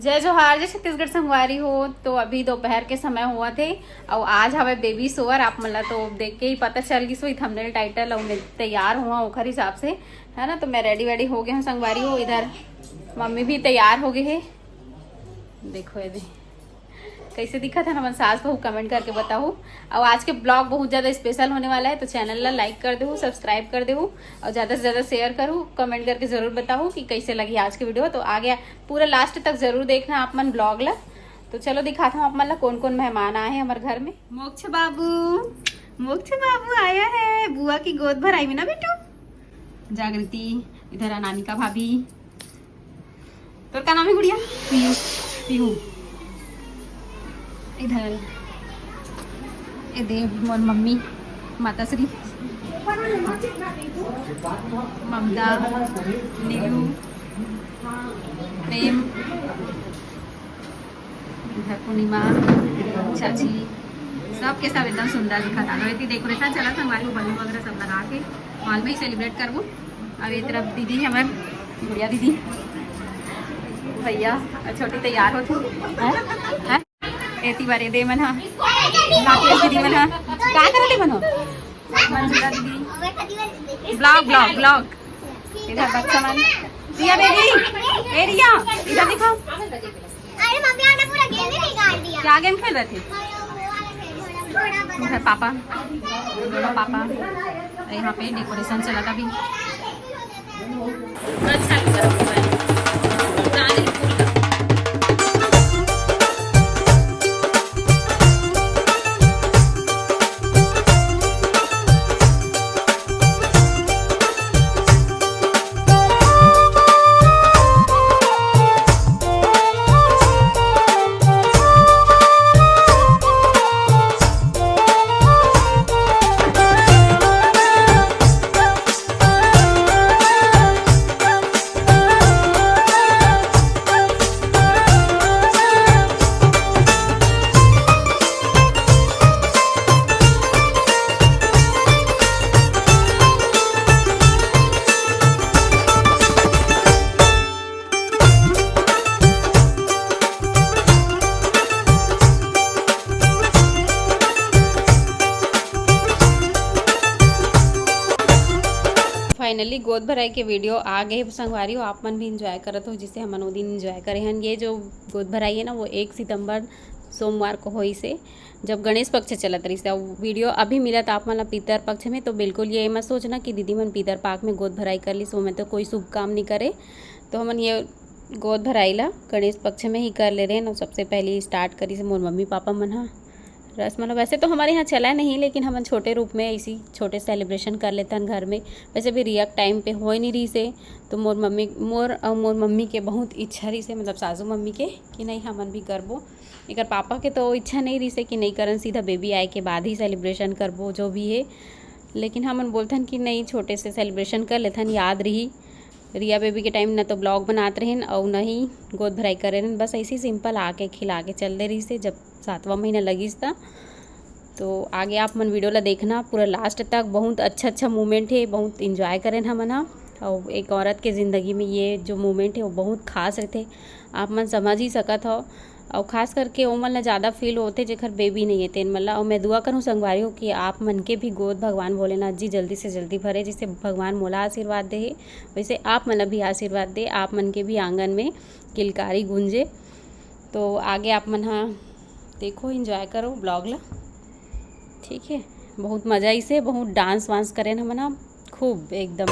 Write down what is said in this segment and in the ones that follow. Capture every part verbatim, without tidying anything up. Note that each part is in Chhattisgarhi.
जय जोहार, जय छत्तीसगढ़ संगवारी हो। तो अभी दोपहर के समय होवत हे अउ आज हवे बेबी शोवर। आप मन ला तो देख के ही पता चल गिस होही, थंबनेल, टाइटल, अउ मैं तैयार होवत हंव ओखर हिसाब से, है ना। तो मैं रेडी वेडी हो गे हंव संगवारी हो। इधर मम्मी भी तैयार हो गे हे। देखो ये दे, कइसे दिखत हे ना हमन सास बहू, कमेंट करके बताहू। अउ आज के ब्लॉग बहुत ज़्यादा स्पेशल होने वाला है, तो चैनल ला लाइक कर देहू, सब्सक्राइब कर देहू अउ ज़्यादा से ज़्यादा शेयर करहू। कमेंट करके ज़रूर बताहू कि कइसे लगी आज के वीडियो। तो आगे पूरा लास्ट तक जरूर देखना आप मन ब्लॉग ला। तो चलो दिखात हंव आप मन ला कौन कौन मेहमान आए हैं हमारे घर में। मोक्ष बाबू, मोक्ष बाबू आया है, बुआ की गोद भराई में ना बेटू। जागृति, इधर अनामिका भाभी। तोर का नाम है गुड़िया? पीहू। पीहू। इधर ये दे मोर मम्मी, माता श्री, ममता, नीलू, प्रेम, इधर पूर्णिमा, चाची, सब के सब एकदम सुंदर दिखत हे। एती डेकोरेशन चलत हे, हमारे को बलून वगैरह सब लगा के हॉल में ही सेलिब्रेट करबो। अब ये तरफ दीदी, हमार गुड़िया दीदी, भैया अउ छोटी तैयार होत हे। हैं? हैं? एती बार ये दे मन हा, राकेश दीदी मन हा, का करत हे मन हो? मंजुला दीदी, ब्लॉग, ब्लॉग, ब्लॉग। इधर बच्चा मन, रिया बेबी, ए रिया, इधर दिखा। अरे मम्मी, आपने पूरा गेम ही बिगाड़ दिया। क्या गेम खेल रहे थे? अरे वो वाला खेल, घोड़ा, घोड़ा, घोड़ा। इधर पापा, दोनों पापा। यहाँ पे डेकोरेशन चलत हे अभी। अच्छा लग रहा है। फाइनली गोद भराई के वीडियो आ गे संगवारी हो, आप मन भी एंजॉय करत हो, जिसे हमन वो दिन एंजॉय करे हन। ये जो गोद भराई है ना, वो एक सितंबर सोमवार को होइस हे, जब गणेश पक्ष चलत रहिस हे। अब वीडियो अभी मिलत आप मन ला पितर पक्ष में, तो बिल्कुल ये मत सोचना कि दीदी मन पितर पाक में गोद भराई कर लिस, वो में तो कोई शुभ काम नहीं करे। तो हमन ये गोद भराई ला गणेश पक्ष में ही कर ले रहे हैं। सबसे पहले स्टार्ट करिस हे मोर मम्मी पापा मन हा रसमलाई। वैसे तो हमारे यहाँ चला नहीं, लेकिन हमन छोटे रूप में इसी छोटे सेलिब्रेशन कर लेथन घर में। वैसे भी रिया के टाइम पे होए नहीं रहिस हे, तो मोर मम्मी, मोर अउ मोर मम्मी के बहुत इच्छा रहिस हे, मतलब सासू मम्मी के, कि नहीं हमन भी करबो। एकर पापा के तो इच्छा नहीं रहिस हे कि नहीं करन, सीधा बेबी आए के बाद ही सेलिब्रेशन करबो जो भी हे। लेकिन हमन बोलथन कि नहीं, छोटे से सेलिब्रेशन कर लेथन, याद रही। रिया बेबी के टाइम न तो ब्लॉग बनात रहेन अउ न ही गोद भराई करे रहेन, बस ऐसे ही सिंपल आके खिला के चल दे रहिस हे जब सातवां महीना लगिस त। तो आगे आप मन वीडियो ला देखना पूरा लास्ट तक, बहुत अच्छा अच्छा मोमेंट हे, बहुत एंजॉय करेन हमन ह। अउ एक औरत के ज़िंदगी में ये जो मोमेंट हे वो बहुत खास रहिथे, आप मन समझ ही सकत हव। अउ खास करके ओमन ला ज़्यादा फील होथे जेकर बेबी नहीं हे तेन मन ला। अउ मैं दुआ करूँ संगवारी हो कि आप मन के भी गोद भगवान भोलेनाथ जी जल्दी से जल्दी भरे, जैसे भगवान मोला आशीर्वाद दे हे वैसे आप मन ला भी आशीर्वाद दे, आप मन के भी आंगन में किलकारी गूंजे। तो आगे आप मन हा देखो, एंजॉय करो ब्लॉग ला, ठीक है। बहुत मज़ा आइस हे, बहुत डांस वांस करेन हमन हा खूब एकदम।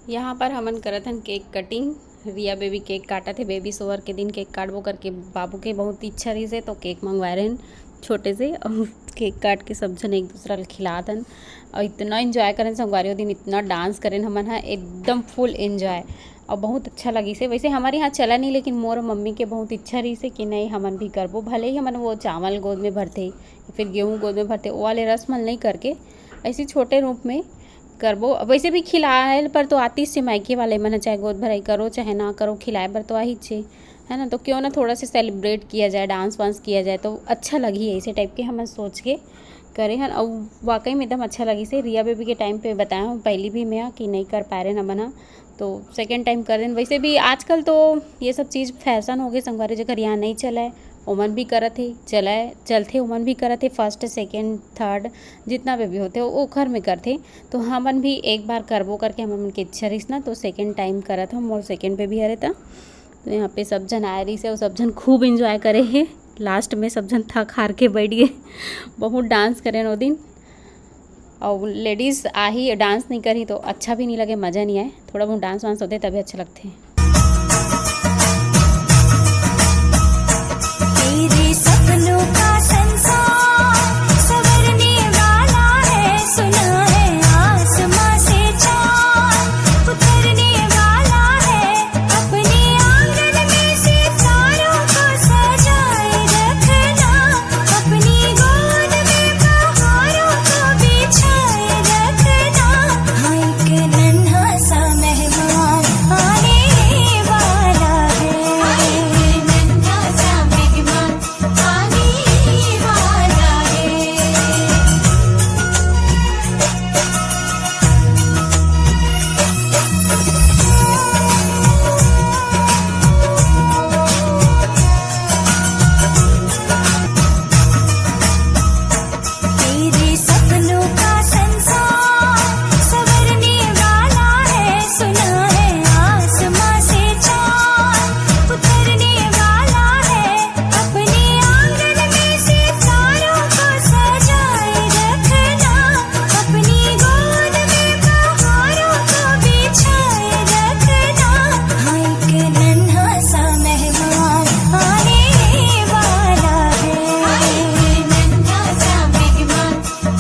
यहाँ पर हमन करत हन केक कटिंग। रिया बेबी केक काटत हे, बेबी शोवर के दिन केक काटबो करके बाबू के बहुत इच्छा रहिस हे, तो केक मंगवाए रहन छोटे से, और केक काट के सब झन एक दूसरा ल खिलात हन। और इतना एंजॉय करेन संगवारी, वो दिन इतना डांस करेन हमन ह, एकदम फुल एंजॉय, और बहुत अच्छा लगिस हे। वैसे हमारे यहाँ चला नहीं, लेकिन मोर मम्मी के बहुत इच्छा रहिस हे कि नहीं, हमन भी करबो। भले ही हमन वो चावल गोद में भरथे, फिर गेहूँ गोद में भरथे, वो वाले रस्म ल नहीं करके ऐसे छोटे रूप में करबो। वैसे भी खिलाए बर तो आतिस हे मायके वाले मन, चाहे गोद भराई करो चाहे ना करो, खिलाए बर तो आहिच हे, है ना। तो क्यों ना थोड़ा सा सेलिब्रेट किया जाए, डांस वांस किया जाए, तो अच्छा लगही, ऐसे टाइप के हमन सोच के करे हन। और वाकई में एकदम अच्छा लगिस हे। रिया बेबी के टाइम पे बताया हूँ पहली भी मैं कि नहीं कर पाए रहे हमन ह, तो सेकेंड टाइम कर देन। वैसे भी आजकल तो ये सब चीज़ फैशन हो गए संगवारी, जेकर यहाँ नहीं चला है ओमन भी करत हे, चला है, चलथे, ओमन भी करत हे, फर्स्ट, सेकेंड, थर्ड, जितना भी, भी होथे, ओखर में करथे। तो हमन भी एक बार करबो करके हमन के इच्छा रहिस ना, तो सेकेंड टाइम करत हन। मोर सेकेंड बेबी हरे त, तो यहाँ पे सब झन आए रहिस हे, अउ सब झन खूब एंजॉय करे हे। लास्ट में सब झन थक हार के बैठ गए, बहुत डांस करेन ओ दिन। और लेडीज आही, डांस नहीं करही तो अच्छा भी नहीं लगे, मज़ा नहीं आए। थोड़ा बहुत डांस वांस होथे तभी अच्छा लगथे। तेरे सपनों का संसार संवरने वाला है, सुना है आसमां से चांद उतरने वाला है। अपने आंगन में सितारों को सजाए रखना, अपनी गोद में बहारों को बिछाए रखना। हाँ, एक नन्हा सा मेहमान आने वाला है। हाँ, एक नन्हा सा मेहमान आने वाला है। तेरे सपनों का संसार संवरने वाला है, सुना है आसमां से चांद उतरने वाला है। अपने आंगन में सितारों को सजाए रखना, अपनी गोद में बहारों को बिछाए रखना। हाँ, एक नन्हा सा मेहमान आने वाला है। हाँ, एक नन्हा सा मेहमान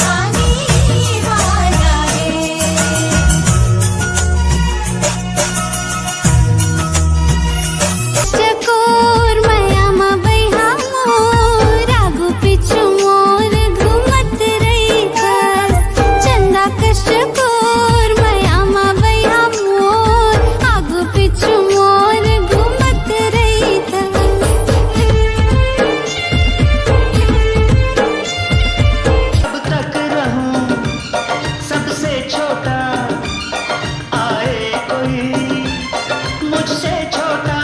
आने वाला है। चकोर मया म बइहा मोर, आगू पीछू मोर घूमत रहिथस। चंदा कस चकोर मया म बइहा मोर, आगू पीछू मोर घूमत रहिथस। कब तक रहूं सबसे छोटा, आए कोई मुझसे छोटा।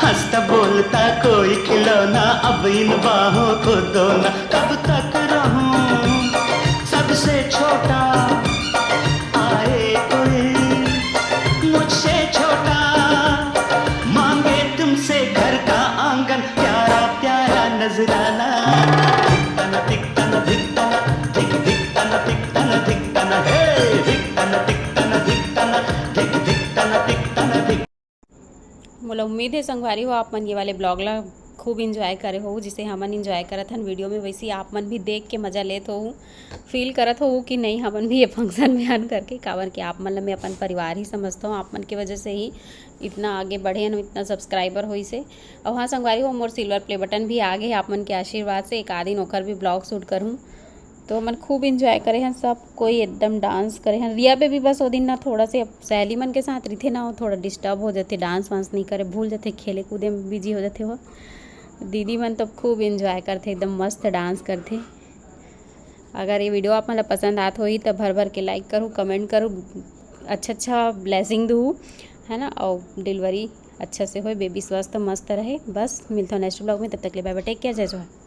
हंसता बोलता कोई खिलौना, अब इन बाहों को दो ना। कब तक रहूं सबसे छोटा, आए कोई मुझसे छोटा, मांगे तुमसे घर का आंगन, प्यारा प्यारा नजराना। धिक तन, धिक तन, धिक तन, धिक, धिक तन, धिक तन, धिक तन, हे, धिक तन, धिक तन, धिक तन, धिक, धिक तन, धिक तन, धिक। मोला उम्मीद हे संगवारी हो, आप मन ये वाले ब्लॉग ला खूब एंजॉय करे हो, जिसे हमन एंजॉय करत हन वीडियो में, वैसे ही आप मन भी देख के मज़ा लेत हो, फील करत हो कि नहीं, हमन भी ये फंक्शन में हन करके, काबर कि आप मन ला मैं अपन परिवार ही समझता हूँ। आप मन के वजह से ही इतना आगे बढ़े हन, इतना सब्सक्राइबर होइस हे। और हाँ संगवारी हो, मोर सिल्वर प्ले बटन भी आ गए आप मन के आशीर्वाद से, एक आध दिन ओकर भी ब्लॉग शूट करूँ। तो हमन खूब एंजॉय करे हन, सब कोई एकदम डांस करे हन। रिया बेबी बस ओ दिन ना थोड़ा से सहेली मन के साथ रहिथे ना, वो थोड़ा डिस्टर्ब हो जाथे, डांस वांस नहीं करे, भूल जाथे, खेले कूदे में बिजी हो जाथे वो। दीदी मन तो खूब एंजॉय करथे, एकदम मस्त डांस करथे। अगर ये वीडियो आप मन ला पसंद आत होही त भर भर के लाइक करू, कमेंट करू, अच्छा अच्छा ब्लेसिंग दू, है ना, और डिलीवरी अच्छा से होए, बेबी स्वस्थ मस्त रहे। बस मिलता हूँ नेक्स्ट ब्लॉग में, तब तक ले बाय बाय, टेक केयर, जय जोहार।